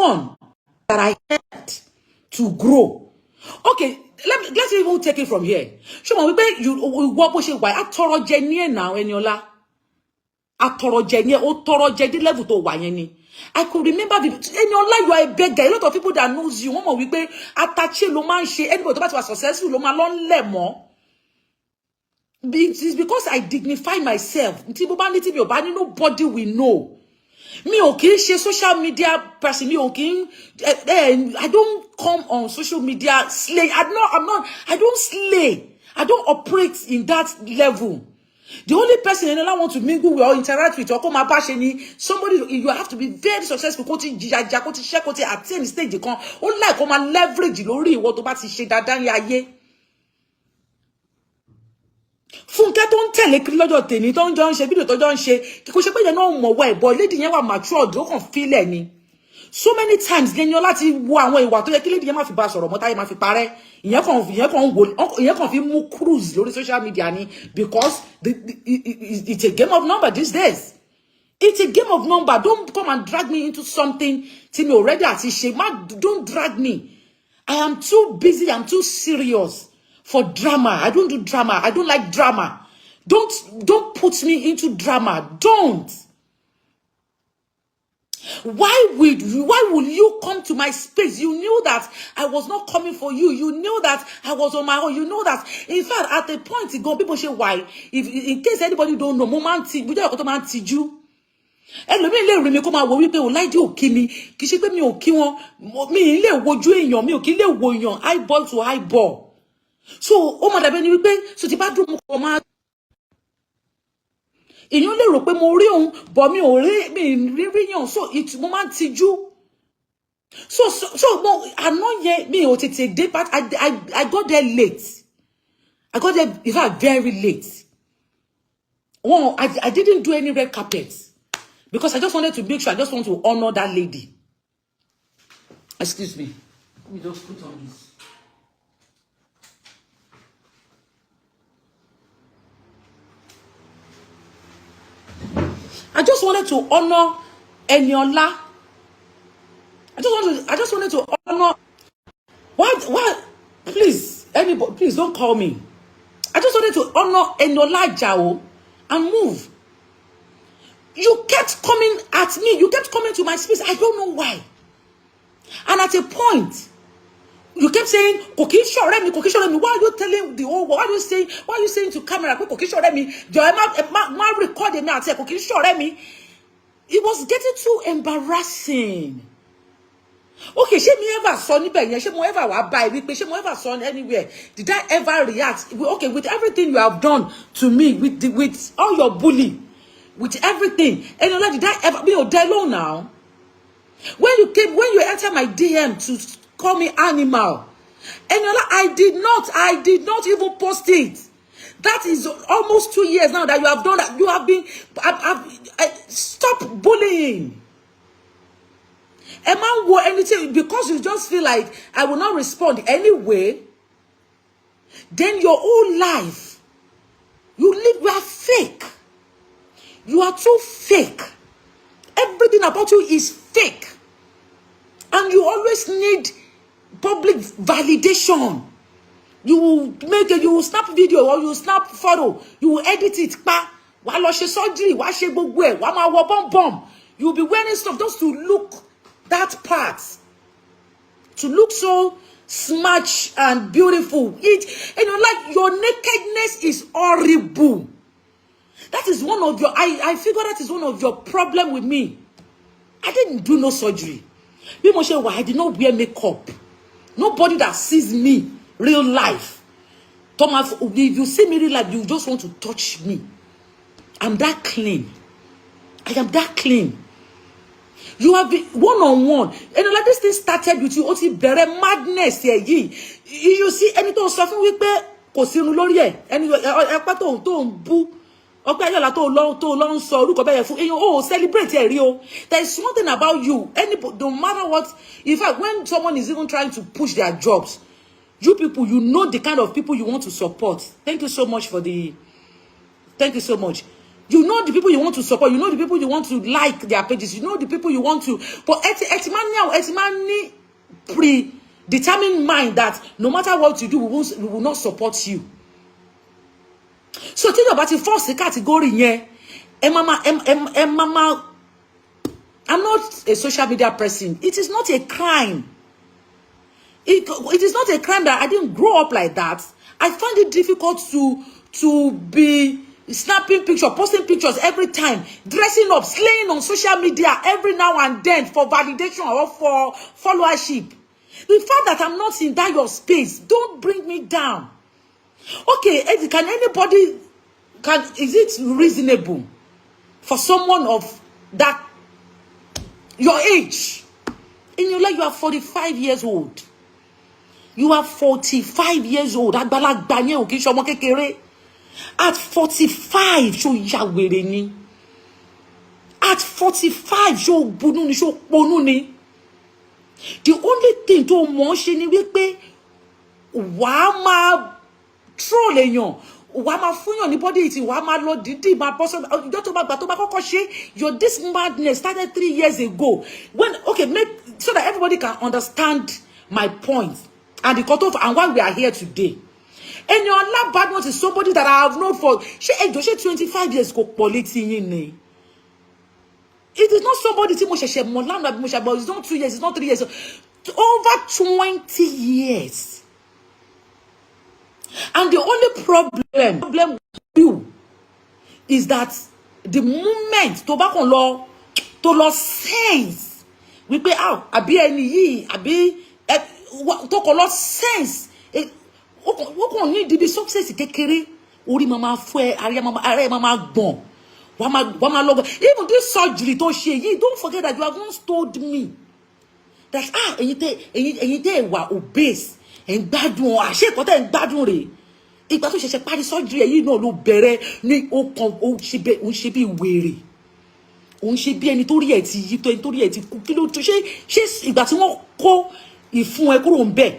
one that I helped to grow. Okay, let's even take it from here. Ṣé mo wípé ìwọ bó ṣe wà, atọrọjẹ ní ẹ̀ náà, Ẹniọlá. Atọrọjẹ ní ẹ̀, ó tọrọjẹ dé level tó wà yẹn ni. I could remember the Ẹniọlá, you are a beggar. A lot of people that knows you, wọ́n mọ̀ wípé atache ló máa ń ṣe. Anybody tó bá ti wà successful ló máa lọ ń lẹ̀ mọ́. It is because I dignify myself. Tí mo bá ní, tí mi ò bá ní, nobody will know. Mi ò kì í ṣe social media person. Mi ò kì í I don't come on social media slay. I'm not, I don't slay. I don't operate in that level. The only person Eniola want to mingle with or interact with or kó máa bá ṣe ni somebody, you have to be very successful, kó ti jìyàjà, kó ti ṣiṣẹ́, kó ti attain stage kan. Ó like kó máa leverage lórí ìwọ tó bá ti ṣe dáadáa ní ayé. Fúnkẹ́ tó ń tẹ̀lé kiri lọ́jọ́ tèmi, tó ń jọ ń ṣe fídíò, tó jọ ń ṣe, kò ṣe pé yẹn náà mọ̀wọ́ ẹ̀ bọ̀. Lady yẹn wà matured, ó kàn fílẹ̀ ni. So many times lẹ́yìn láti wo àwọn ìwà tó yẹ kí lady yẹn má fi bá sọ̀rọ̀ mọ́, táyé má fi parẹ́. Ìyẹn kàn ń wo, ìyẹn kàn fi mú cruise lórí social media ni, because it's a game of number these days. It's a game of number. Don't come and drag me into something tí mi ò ready àti ṣe. Má, don't drag me. I am too busy, I'm too serious for drama. I don't do drama. I don't like drama. Don't put me into drama. Don't. Why would you come to my space? You knew that I was not coming for you. You knew that I was on my own. You know that, in fact, at the point go people say why, if in case anybody don't know, mo máa ń ti mo jẹ́ ọ̀kan tó máa ń tijú. Ẹlòmíì lè rí mi kó máa wò wípé ò láìdí ò kí mi. Kì í ṣe pé mi ò kí wọn, mi ì lè wojú èèyàn, mi ò kí lè wo èèyàn eyeball to eyeball. So ó máa dàbí ẹni wípé so ti bá dùn, mo kàn máa, èèyàn lè rò pé mo rí òun bọ̀, mi ò rí, mi rí ríyàn. So it, mo máa ń tijú. So mo àná yẹn, mi ò tètè dé, but I got there late. I got there, in fact, very late. One, I didn't do any red carpet because I just wanted to make sure, I just want to honour that lady. Excuse me, let me just put on this. I just wanted to honor Eniola. I just wanted to honor. Why, please, anybody, please don't call me. I just wanted to honor Eniola Ajao and move. You kept coming at me. You kept coming to my space. I don't know why. And at a point, you kept saying, kò kí ń ṣọ̀rẹ́ mi, kò kí ń ṣọ̀rẹ́ mi. Why are you telling the whole world? Why are you saying to camera pé kò kí ń ṣọ̀rẹ́ mi? Jọ̀ọ́, ẹ má record èmi àti ẹ̀, kò kí ń ṣọ̀rẹ́ mi. It was getting too embarrassing. Okay, ṣé mi ever sọ níbẹ̀ yẹn? Ṣé mo ever wá bá ẹ wípé, ṣé mo ever sọ anywhere? Did I ever react? Okay, with everything you have done to me, with all your bully, with everything, Eniola, did I ever be ò dẹ lóhùn now? When you came, when you enter my DM to call me animal, Eniola, I did not even post it. That is almost 2 years now that you have done that. You have been, stop bullying. Ẹ máa ń wo anything because you just feel like I will not respond anyway. Then your whole life, you live, you are fake. You are too fake. Everything about you is fake. And you always need public validation. You will make it, you will snap video or you will snap photo, you will edit it, pa. Wàá lọ ṣe surgery, wàá ṣe gbogbo ẹ̀, wàá máa wọ bum bum. You will be wearing stuff just to look that part, to look so smart and beautiful. It, and you like your nakedness is horrible. That is one of your, I figure that is one of your problem with me. I didn't do no surgery. Bí mo ṣe wà, I did not wear makeup. Nobody that sees me real life, Thomas, if you see me real life, you just want to touch me. I'm that clean. I am that clean. You have been one on one, and like this thing started with you. Ó ti bẹ̀rẹ̀ madness ẹ̀ yìí. You see, ẹni tó sọ fún wípé kò sí irun lórí ẹ̀, ẹni ẹpẹ́ tó ń bú Ọpẹ́ Ayọ̀lá, tó lọ ń sọ orúkọ bẹ́ẹ̀ fún èèyàn, ó celebrate ẹ̀ rí o. There is something about you, any, no matter what. In fact, when someone is even trying to push their jobs, you people, you know the kind of people you want to support. Thank you so much for the, thank you so much. You know the people you want to support, you know the people you want to like their pages, you know the people you want to, but ẹ ti máa ní àwọn, ẹ ti máa ní predetermined mind that no matter what you do, we will not support you. So tí ìjọba ti fall sí category yẹn, ẹ máa. I'm not a social media person. It is not a crime. It is not a crime that I didn't grow up like that. I find it difficult to be snapping pictures, posting pictures every time, dressing up, slaying on social media every now and then for validation or for followership. The fact that I'm not in that your space, don't bring me down. Okay, can anybody, can is it reasonable for someone of that your age? In your life, you are 45 years old. You are 45 years old. Àgbàlagbà yẹn ò kì í ṣọmọ kékeré. At 45, ṣó ya wèrè ni? At 45, ṣó bunú ni? Ṣó ponú ni? The only thing tó mọ̀ ọ́ ṣe ni wípé wàá máa troll èèyàn, wàá máa fúnyàn ní body ìtì, wàá máa lọ dídì máa bọ́ sọ́dọ̀ ìjọ tó bá gbà tó bá kọ́kọ́ ṣe. Your this madness started 3 years ago when, okay, make so that everybody can understand my point and the cut-off and why we are here today. Eniola Badmus is somebody that I have known for, ṣé ẹjọ́, ṣé 25 years kò pọ̀ létí yín ni? It is not somebody tí mo ṣẹ̀ṣẹ̀ mọ̀ lánàá bí mo ṣe àgbà. It's not 2 years, it's not 3 years, over 20 years. And the only problem with you is that the moment tó bá kàn lọ, tó lọ sense wípé, ah, àbí ẹni yìí, àbí tó kàn lọ sense, ó kàn ní ìdíbi success kékeré, orí máa máa fọ́ ẹ, ara ẹ máa máa gbọ̀n, wàá máa lọ́gọ̀. Even this surgery tó ṣe yìí, don't forget that you have once told me that, ah, ẹ̀yin tẹ́ wà obese, ẹ̀ ń gbádùn àṣé ìkọ́ tẹ́ ń gbádùn rèé. Ìgbà tó ṣẹ̀ṣẹ̀ parí surgery yìí náà ló bẹ̀rẹ̀ ní ó kan, ó ń ṣe bí wèrè, ó ń ṣe bí ẹni tó rí ẹ̀ ti yí, tó ẹni tó rí ẹ̀ ti kú. Kí ló tó ṣe? Ṣé ìgbà tí wọ́n kó ìfun ẹ kúrò ń bẹ̀,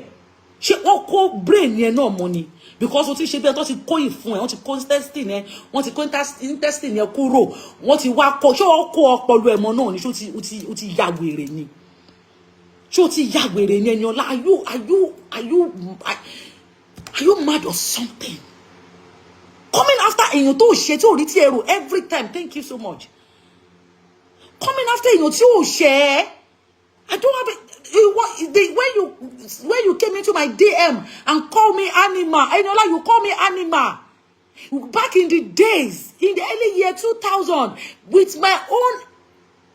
ṣé wọ́n kó brain yẹn náà mọ́ ni? Because o ti ṣe bí ẹ tó ti kó ìfun ẹ, wọ́n ti kó intestine ẹ, wọ́n ti kó intestine yẹn kúrò, wọ́n ti wá kó, ṣé wọ́n kó ọpọlọ ẹ mọ́ náà ni? Ṣé o ti ya wèrè ni? Ṣé o ti ya wèrè ni, Eniola? Are you mad or something? Coming after èèyàn tó ṣe, tí ò rí tí ẹ rò every time. Thank you so much. Coming after èèyàn tí ò ṣe é. I don't have it. When you came into my DM and call me animal, Eniola, you call me animal. Back in the days, in the early year 2000, with my own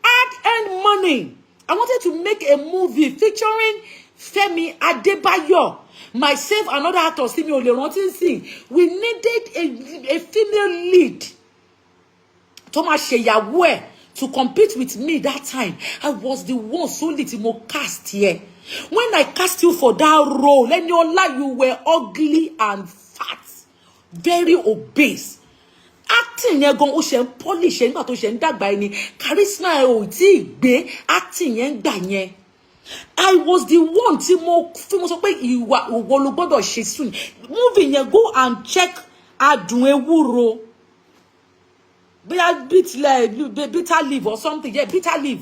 hard-earned money, I wanted to make a movie featuring Femi Adebayo, myself and other actors tí mi ò lè rántí sí. We needed a female lead tó máa ṣèyàwó ẹ̀ to compete with me that time. I was the one solely tí mo cast here. When I cast you for that role, Eniola, you were ugly and fat, very obese. Acting yẹn gan, ó ṣe ń polish ẹ nígbà tó ṣe ń dàgbà. Ẹni charisma ẹ ò tí ì gbé acting yẹn gbà yẹn. I was the one tí mo sọ pé ìwà òwò ló gbọ́dọ̀ ṣe soon movie yẹn. Go and check Adùn Ewúro, bóyá bitter leaf or something. Yeah, Bitter Leaf.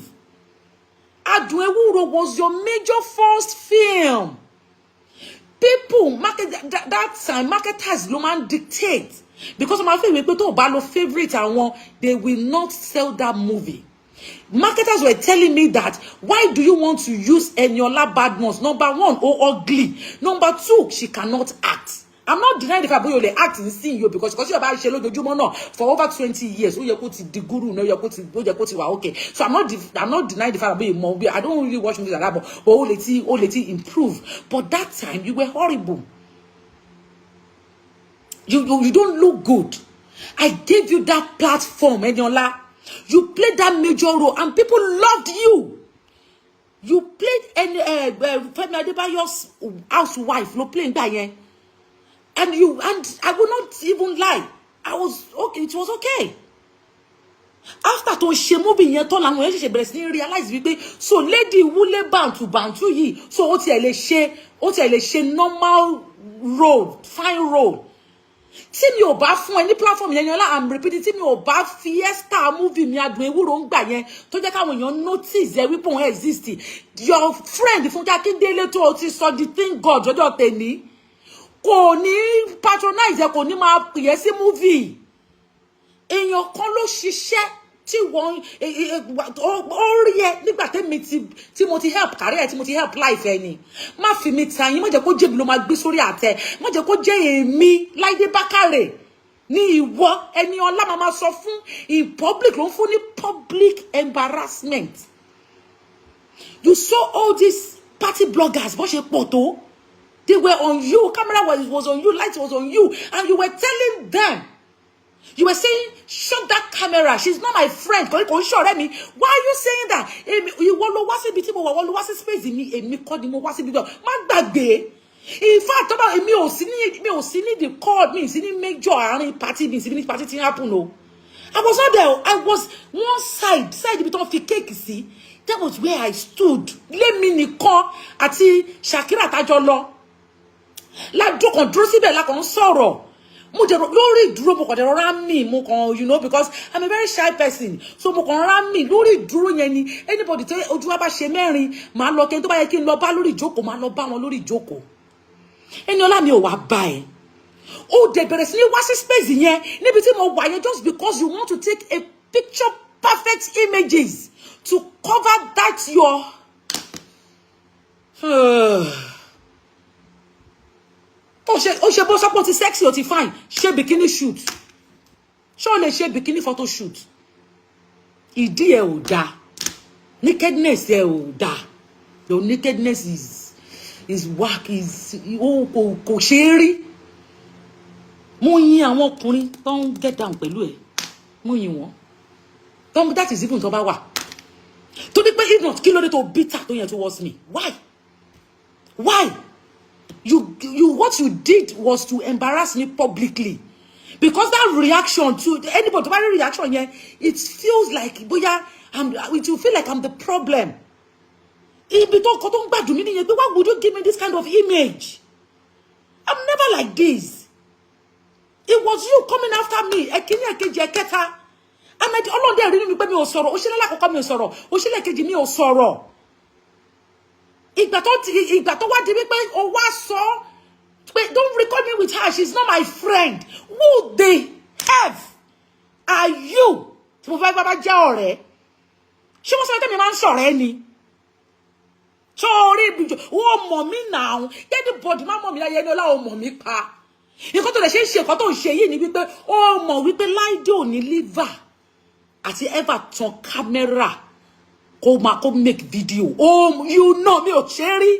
Adùn Ewúro was your major first film. People market that time, marketers ló máa ń dictate, because wọ́n máa fẹ́ wípé tó o bá lo favourite àwọn, they will not sell that movie. Marketers were telling me that, why do you want to use Eniola Badmus? Number one, oh, ugly. Number two, she cannot act. I'm not denying the fact bóyá o lè act in scene yo, because yóò bá ṣe lójoojúmọ́ náà for over 20 years, ó yẹ kó ti di guru náà, ó yẹ kó ti wà okay. So I'm not denying the fact bóyá mo, I don't really watch movies like that, but ó lè ti improve. But that time you were horrible. You don't look good. I gave you that platform, Eniola. You played that major role and people loved you. You played any Femi Adebayo's housewife ló play nígbà yẹn. And I will not even lie, I was okay, it was okay. After tó ṣe movie yẹn tán làwọn èèyàn ṣẹ̀ṣẹ̀ bẹ̀rẹ̀ sí ní realize wípé, so lady wúlé bàǹtù bàǹtù yìí, so ó tiẹ̀ lè ṣe normal role, fine role. Tí mi ò bá fún ẹ ní platform yẹn, Eniola, I'm repeating, tí mi ò bá fi Esther movie mi, Adùn Ewúro, ń gbà yẹn, tó jẹ́ káwọn èèyàn notice ẹ wípé òun exist, your friend Fúnkẹ́ Akíndélé tó o ti sọ the thing God ọjọ́ tèmi, kò ní patronize ẹ, kò ní máa pè é sí movie. Èèyàn kan ló ṣiṣẹ́ tí wọ́n ó rí ẹ nígbà tẹ́mi tí mo ti help career ẹ, tí mo ti help life ẹ ni. Má fi mi ta yín. Má jẹ́ kó jẹ́ mi ló máa gbé sórí àtẹ. Má jẹ́ kó jẹ́ èmi, Láìdé Bákàrè, ní ìwọ Ẹniọlá máa sọ fún in public, ló ń fún ní public embarrassment. You saw all these party bloggers, bó ṣe pọ̀ tó. They were on you. Camera was on you, light was on you, and you were telling them, you were saying, "Shut that camera, she's not my friend." Kò ń ṣọ̀rẹ́ mi. Why are you saying that? Èmi, ìwọ ló wá síbi tí mo wà, wọ́n ló wá sí space mi. Èmi kọ́ ni mo wá síbi tó má gbàgbé. In fact, tọ́ba èmi ò sí ní, mi ò sí ní the call, mi ò sí ní major àárín party, mi ò sí ní party tí ń happen o. I was not there. I was one side ibi tó ń fi cake sí. That was where I stood. Lémi nìkan àti Shakira tájọ lọ ládùn dúró síbẹ̀, lákàn ń sọ̀rọ̀. Mo jẹ lórí ìdúró, mo kàn dé rọra mì, mo kàn, because I'm a very shy person, so mo kàn rọra mì lórí ìdúró yẹn ni. Anybody tí ojú wa bá ṣe mẹ́rin, màá lọ kí n tó bá yẹ kí n lọ bá lórí ìjókòó, màá lọ bá wọn lórí ìjókòó. Ẹniọlá, mi ò wá bá ẹ. Ó dẹ̀ bẹ̀rẹ̀ sí ní wá sí space yẹn níbi tí mo wà yẹn, just because you want to take a picture, perfect images to cover that your, ó ṣe bó sọ́pọ̀ ti sexy, ó ti fine. Ṣe bikini shoot? Ṣé o lè ṣe bikini photo shoot? Ìdí ẹ ò dáa, nakedness ẹ ò dáa. Your nakedness is whack, is ó kò ṣe é rí. Mo yin àwọn ọkùnrin tó ń get down pẹ̀lú ẹ̀, mo yin wọ́n tó ń, that is even tó bá wà tó ní pé, if not, kí ló dé tó bitter tó yẹn towards me? Why you what you did was to embarrass me publicly, because that reaction, to anybody tó bá rí reaction yẹn, it feels like bóyá it will feel like I'm the problem. Ibi tó kọ́ tó ń gbàdùn mí nìyẹn pé, why would you give me this kind of image? I'm never like this. It was you coming after me, ẹ̀kíní, ẹ̀kejì, ẹ̀kẹta. And ọlọ́dẹ rí mi pé mi ò sọ̀rọ̀. Ó ṣe lálákọ̀ọ́kọ́, mi ò sọ̀rọ̀. Ó ṣe lẹ́ẹ̀kejì, mi ò sọ̀rọ̀. Ìgbà tó wá di wípé o wá sọ pé, "Don't record me with her, she's not my friend." Who the f are you tí mo fẹ́ bá jẹ́ ọ̀rẹ́? Ṣé wọ́n sọ pé mi máa ń ṣọ̀rẹ́ ni? Sórí ibùjọ, wọ́n mọ̀ mí náà. Anybody má mọ̀ mí láyé. Ẹni ọlá ò mọ̀ mí pa. Nǹkan tó lè ṣe ń ṣe, nǹkan tó ń ṣe yìí ni wípé ó mọ̀ wípé Láìdé ò ní liver àti ever tan camera kó máa kó make video. Oh, mi ò ṣe rí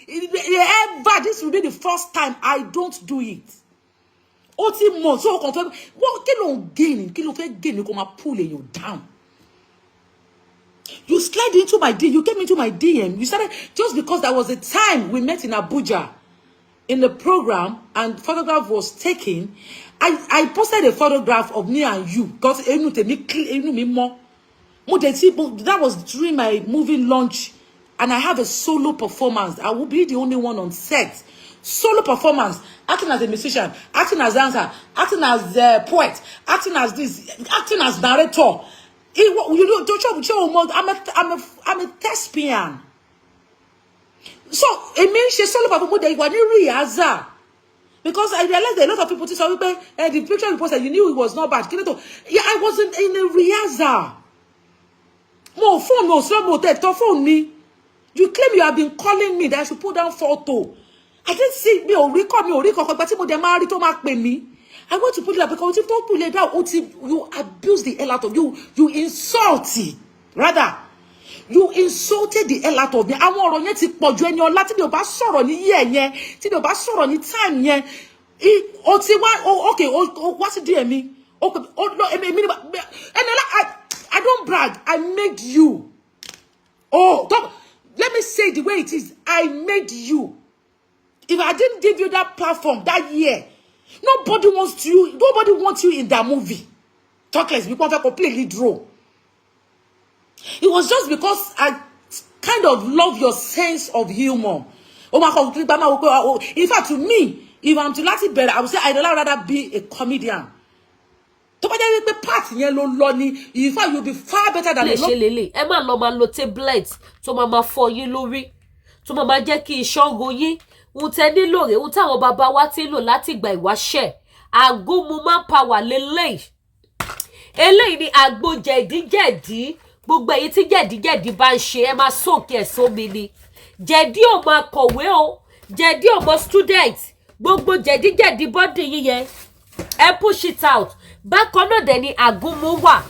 ever. This will be the first time. I don't do it. Ó ti mọ̀ tó kàn fẹ́ wọ́n. Kí ló ń gain? Kí ló fẹ́ gain kó máa pull èèyàn down? You slide into my D. You came into my DM. You started just because there was a time we met in Abuja in the program and photograph was taken. I posted a photograph of me and you because inú tèmi, inú mi mọ́. Mo dẹ̀ ti, that was during my movie launch, and I have a solo performance. I will be the only one on set. Solo performance, acting as a musician, acting as dancer, acting as a poet, acting as this, acting as narrator. You know, I'm a thespian. So, èmi ń ṣe solo performance, mo dẹ̀ wà ní rehearsal. Because I realized that a lot of people ti sọ wípé, "The picture you posted, you knew it was not bad. Kí ló tó?" Yeah, I was in a rehearsal. Mo phone, mo slow, mo tẹ̀ tọ́ phone mi. You claim you have been calling me that I should put down photo. I didn't see, mi ò rí kọ́, mi ò rí kankan. Ìgbà tí mo dẹ̀ máa rí tó máa pè mí, I want to put it up because if don't put it down, o ti, you abuse the hell out of you. You insult it. Rather, you insulted the hell out of me. Àwọn ọ̀rọ̀ yẹn ti pọ̀ ju. Ẹni ọlá, tí mi ò bá sọ̀rọ̀ ní yẹ̀ yẹn, tí mi ò bá sọ̀rọ̀ ní time yẹn, o ti wá, okay, o wá sí DM mi. Okay, o no, èmi ní ẹni ọlá, I don't brag. I made you. Oh, don't, let me say the way it is. I made you. If I didn't give you that platform that year, nobody wants you. Nobody wants you in that movie. Talk less because I play lead role. It was just because I kind of love your sense of humor. Oh my God, in fact, to me, If I'm to láti bẹ̀rẹ̀, I would say I'd rather be a comedian. Tó bá jẹ́ wípé part yẹn ló lọ ni, in fact, you be far better than lè a lot. Ṣe lélẹ̀, ẹ má lọ máa lo tablet tó máa máa fọ yín lórí, tó máa máa jẹ́ kí iṣan ro yín. Ohun tẹ nílò rèé, ohun táwọn bàbá wa ti ń lò láti ìgbà ìwáṣẹ̀, àgúnmu manpower lélẹ́yìí. Eléyìí ni àgbo jẹ̀díjẹ̀dí. Gbogbo èyí tí jẹ̀díjẹ̀dí bá ń ṣe, ẹ máa soak ẹ̀ sómi ni. Jẹ̀dí ò máa kọ̀wé o, jẹ̀dí ò mọ student. Gbogbo jẹ̀díjẹ̀dí body yín yẹn, ẹ push it out. Bákan náà dẹ̀ ni àgúnmu wà.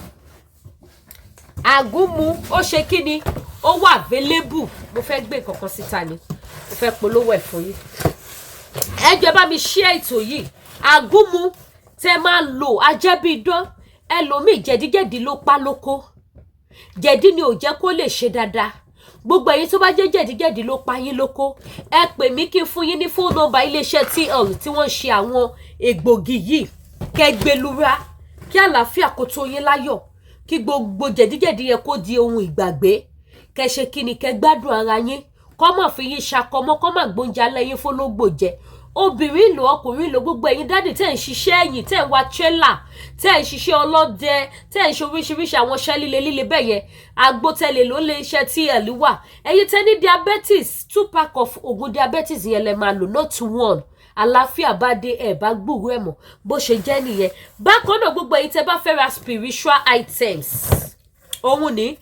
Àgúnmu, ó ṣe kí ni, ó wà available. Mo fẹ́ gbé nǹkan kan síta ni, mo fẹ́ polówó ẹ̀ fún yín. Ẹ jọ̀ọ́, bá mi share ètò yìí. Àgúnmu tẹ máa lò ajẹ́bíidán. Ẹlòmíì, jẹ̀díjẹ̀dí ló pa lóko, jẹ̀dí ni ò jẹ́ kó lè ṣe dáadáa. Gbogbo ẹ̀yin tó bá jẹ́ jẹ̀díjẹ̀dí ló pa yín lóko, ẹ pè mí kí n fún yín ní phone number iléeṣẹ́ TL tí wọ́n ń ṣe àwọn egbògi yìí, kẹgbẹlura, kí àlàáfíà kó tó yín láyọ̀, kí gbogbo jẹ̀díjẹ̀dí yẹn kó di ohun ìgbàgbé, kẹ ṣe kí ni, kẹ gbádùn ara yín, kọ́ mọ̀ fi yín ṣakọmọ́, kọ́ mọ̀ gbóúnjẹ alẹ́ yín fọlọ́gbò jẹ. Obìnrin lò, ọkùnrin lò. Gbogbo ẹ̀yin daddy tẹ́ ń ṣiṣẹ́ ẹ̀yìn, tẹ́ ń wa tírélà, tẹ́ ń ṣiṣẹ́ ọlọ́dẹ, tẹ́ ń ṣe oríṣiríṣi àwọn iṣẹ́ líle líle bẹ́ẹ̀ yẹn, agbótẹ́lẹ̀ ló lè iṣẹ́ TL wà. Ẹ̀yin tẹ́ ní diabetes, two pack of oògùn diabetes yẹn lẹ máa lò, not one. Àlàáfíà bá dé, ẹ̀ bá gbúrú ẹ̀ mọ̀. Bó ṣe jẹ́ nìyẹn. Bákan náà, gbogbo ẹ̀yin tẹ́ bá fẹ́ ra spiritual items, òun ní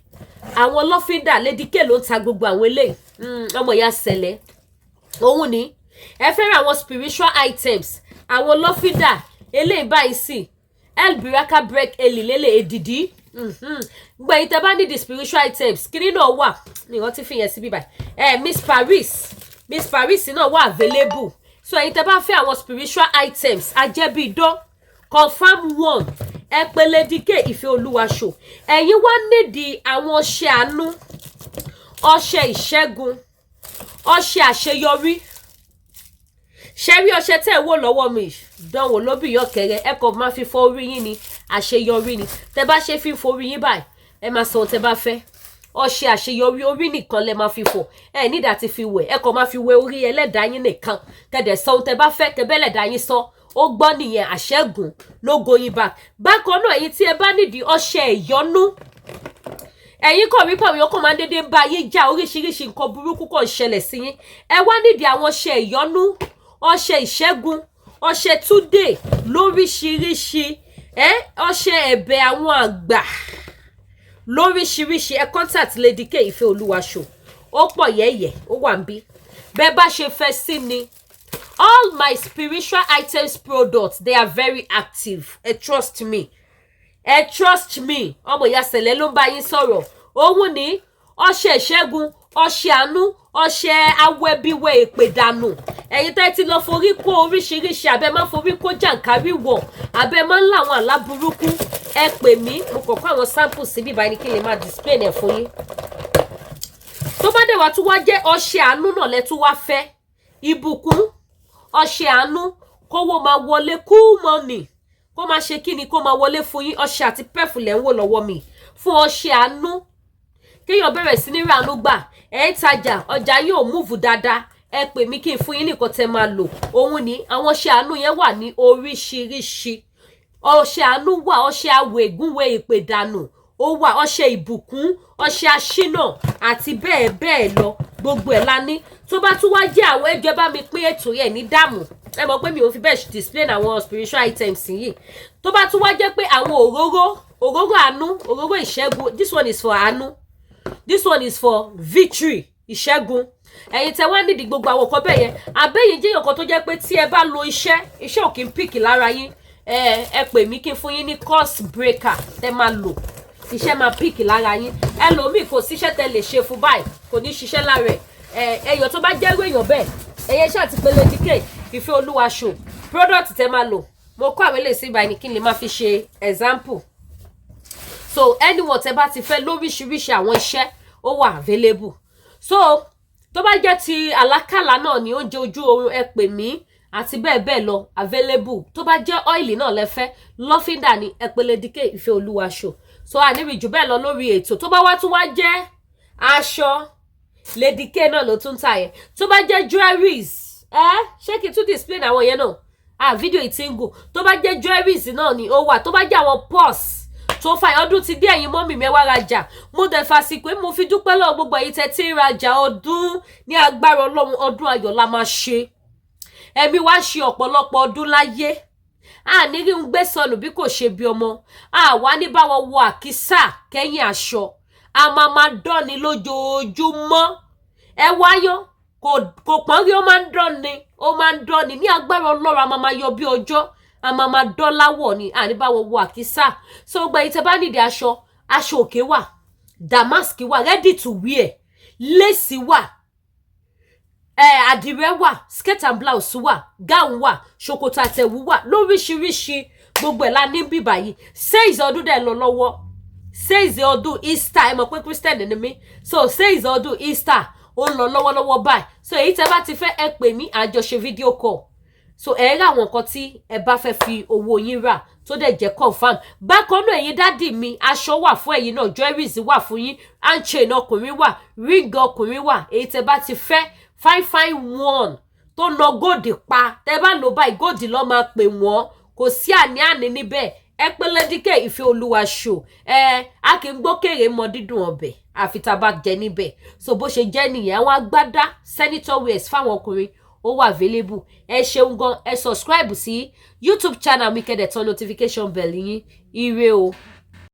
àwọn lọ́fíńdà. Lady K ló ń ta gbogbo àwọn eléyìí, ọmọ ìyá sẹ̀lẹ̀. Òun ní ẹ fẹ́ ra àwọn spiritual items, àwọn lọ́fíńdà eléyìí báyìí sí el biraka break eli lélẹ̀ èdìdí. Gbogbo ẹ̀yin tẹ́ bá ní the spiritual items, kíní náà wà ní ìrántí fi yẹn sí bíbáyìí. Ẹ Miss Paris, Miss Paris náà wà available. So ẹ̀yin tẹ́ bá fẹ́ àwọn spiritual items ajẹ́bíidán, confam one, ẹ pè Lady K Ìfẹ́ Olúwa show. Ẹ̀yin wá nídìí àwọn ọṣẹ àánú, ọṣẹ ìṣẹ́gun, ọṣẹ àṣeyọrí. Ṣe rí ọṣẹ tẹ́ ẹ̀ wò lọ́wọ́ mi, dánwò lóbì yọkẹrẹ, ẹ kàn máa fi fọ orí yín ni, àṣeyọrí ni. Tẹ́ bá ṣe fi fọ orí yín báyìí, ẹ máa sọ ohun tẹ́ bá fẹ́. Ọṣẹ àṣeyọrí, orí nìkan lẹ máa fi fọ, ẹ nídàá ti fi wẹ̀. Ẹ kàn máa fi wẹ orí ẹlẹ́dàá yín nìkan, kẹdẹ̀ sọ ohun tẹ́ bá fẹ́, kẹbẹ́lẹ̀dàá yín sọ, ó gbọ́ nìyẹn, àṣẹ́gun, no going back. Bákan náà, ẹ̀yin tí ẹ bá nídìí ọṣẹ ìyọnú, ẹ̀yin kàn rí pé àwọn yòókù máa ń dédé bá yín já, oríṣiríṣi nǹkan burúkú kàn ṣẹlẹ̀ sí yín, ẹ wá nídìí àwọn ọṣẹ ìyọnú, ọṣẹ ìṣẹ́gun, ọṣẹ túdè lóríṣiríṣi, ẹ ọṣẹ ẹ̀bẹ̀ àwọn àgbà lóríṣiríṣi, ẹ contact Lady K Ìfẹ́ Olúwa show. Ó pọ̀ yẹ́yẹ́, ó wà ń bí bẹ́ẹ̀ bá ṣe fẹ́ sí ni. All my spiritual items products, they are very active. Ẹ trust me, ẹ trust me. Ọmọ ìyá sẹ̀lẹ̀ ló ń bá yín sọ̀rọ̀. Òun ní ọṣẹ ìṣẹ́gun, ọṣẹ àánú, ọṣẹ awẹbiwẹ èpè dànù. Ẹ̀yin tẹ́ ti lọ forí kó oríṣiríṣi, abẹ máa forí kó jàǹkárí wọ̀, abẹ máa ń láwọn àlá burúkú, ẹ pè mí. Mo kàn kó àwọn samples síbí báyìí ní kí n lè máa display ẹ̀ fún yín. Tó bá dẹ̀ wá tún wá jẹ́ ọṣẹ àánú náà lẹ tún wá fẹ́, ìbùkún, ọṣẹ àánú, kówó máa wọlé, cool money, kó máa ṣe kí ni, kó máa wọlé fún yín. Ọṣẹ àti pẹ́ẹ̀fù lẹ́ ń wò lọ́wọ́ mi fún ọṣẹ àánú, kéèyàn bẹ̀rẹ̀ sí ní ràánú gbà. Ẹ̀ ń tajà, ọjà yóò move dáadáa, ẹ pè mí kí n fún yín nìkan tẹ́ máa lò. Òun ni àwọn ọṣẹ àánú yẹn wà ní oríṣiríṣi. Ọṣẹ àánú wà, ọṣẹ awò ègúnwé ìpè dànù ó wà, ọṣẹ ìbùkún, ọṣẹ aṣínà àti bẹ́ẹ̀ bẹ́ẹ̀ lọ. Gbogbo ẹ̀ la ní. Tó bá tún wá jẹ́ àwọn, ẹjọ́ bá mi pín ètò yẹn ní dààmú. Ẹ mọ̀ pé mi ò fi bẹ́ẹ̀ display àwọn spiritual items yìí. Tó bá tún wá jẹ́ pé àwọn òróró, òróró àánú, òróró ìṣẹ́gun, this one is for àánú, this one is for victory, ìṣẹ́gun. Ẹ̀yin tẹ́ wá nídìí gbogbo àwọn nǹkan bẹ́ẹ̀ yẹn, àbẹ́yìn jẹ́yàn kan tó jẹ́ pé tí ẹ bá lo iṣẹ́, iṣẹ́ ò kí ń pick lára yín, ẹ pè mí kí n fún yín ní curse breaker tẹ́ máa lò, iṣẹ́ máa pick lára yín. Ẹlòmíì, kò síṣẹ́ tẹ́ lè ṣe fún báyìí, kò ní ṣiṣẹ́ lára ẹ̀. Ẹyọ tó bá jẹ́rú èèyàn bẹ́ẹ̀, ẹ̀yẹ ṣáà ti pé Lady K Ìfẹ́ Olúwa show. Product tẹ́ máa lò, mo kó àwọn eléyìí sí ibà ní kí n lè máa fi ṣe example. So anyone tẹ́ bá ti fẹ́ lóríṣiríṣi àwọn iṣẹ́, ó wà available. So tó bá jẹ́ ti àlákàlà náà ní oúnjẹ ojú oorun, ẹ pè mí, àti bẹ́ẹ̀ bẹ́ẹ̀ lọ, available. Tó bá jẹ́ oil náà lẹ́fẹ́, lọ́fíńdà ní, ẹ pè Lady K Ìfẹ́ Olúwa show. So àníbi jù bẹ́ẹ̀ lọ lórí ètò. Tó bá wá tún wá jẹ́ aṣọ, Lady K náà ló tún tà yẹn. Tó bá jẹ́ jewelries Ẹ ṣé kí n tún display àwọn yẹn náà? Ah, fídíò yìí ti ń gùn. Tó bá jẹ́ jewelries náà ni ó wà, tó bá jẹ́ àwọn purse tó fà, ọdún ti dé. Ẹ̀yin mummy mi, ẹ wá rajà. Mo dẹ̀ fàsìkò mo fi dúpẹ́ lọ́wọ́ gbogbo ẹ̀yin tẹ́ tí ń rajà ọdún. Ní agbára Ọlọ́run, ọdún ayọ̀ la máa ṣe, ẹ̀mí wá ṣe ọ̀pọ̀lọpọ̀ ọdún láyé. Àní rí ń gbé sọnù bí kò ṣe bí ọmọ, àwa ní báwọn wọ àkísà kẹ́yìn aṣọ, a máa máa dán ni lójoojúmọ́. Ẹ wáyán kò pọ́n rí, ó máa ń dán ni, ó máa ń dán ni. Ní agbára Ọlọ́run, a máa máa yọ bí ọjọ́, a máa máa dán láwọ̀ ni, àní báwọn wọ àkísà. So gbogbo ẹ̀yin tẹ́ bá nídìí aṣọ, aṣọ òkè wà, damask wà, ready to wear, lace wà, ẹ àdìrẹ wà, skirt and blouse wà, gown wà, ṣòkòtò àtẹ̀wù wà lóríṣiríṣi. Gbogbo ẹ̀ la ní bíbà yìí. Sales ọdún dẹ̀ lọ lọ́wọ́, sales ọdún Easter. Ẹ mọ̀ pé Christian ni mí, so sales ọdún Easter, ó ń lọ lọ́wọ́lọ́wọ́ báyìí. So èyí tẹ́ bá ti fẹ́, ẹ pè mí, àjọṣe video call, so ẹ rà àwọn nǹkan tí ẹ bá fẹ́ fi owó yín rà, tó dẹ̀ jẹ́ confam. Bákan náà, ẹ̀yin daddy mi, aṣọ wà fún ẹ̀yin náà, jewelries wà fún yín, hand chain ọkùnrin wà, ring ọkùnrin wà. Èyí tẹ́ bá ti fẹ́, fine fine one tó na gold pa, tẹ́ bá lò báyìí, gold ló máa pè wọ́n, kò sí àní-àní níbẹ̀. Ẹ pé Lady K Ìfẹ́ Olúwa show. Ẹ a kì í gbókèrè mọ dídùn ọbẹ̀ àfi tá a bá jẹ níbẹ̀. So bó ṣe jẹ́ nìyẹn. Àwọn agbádá, senator wears fáwọn ọkùnrin, ó wà available. Ẹ ṣeun gan. Ẹ subscribe sí YouTube channel mi, kẹ́ dẹ̀ tan notification bell yín. Ire o.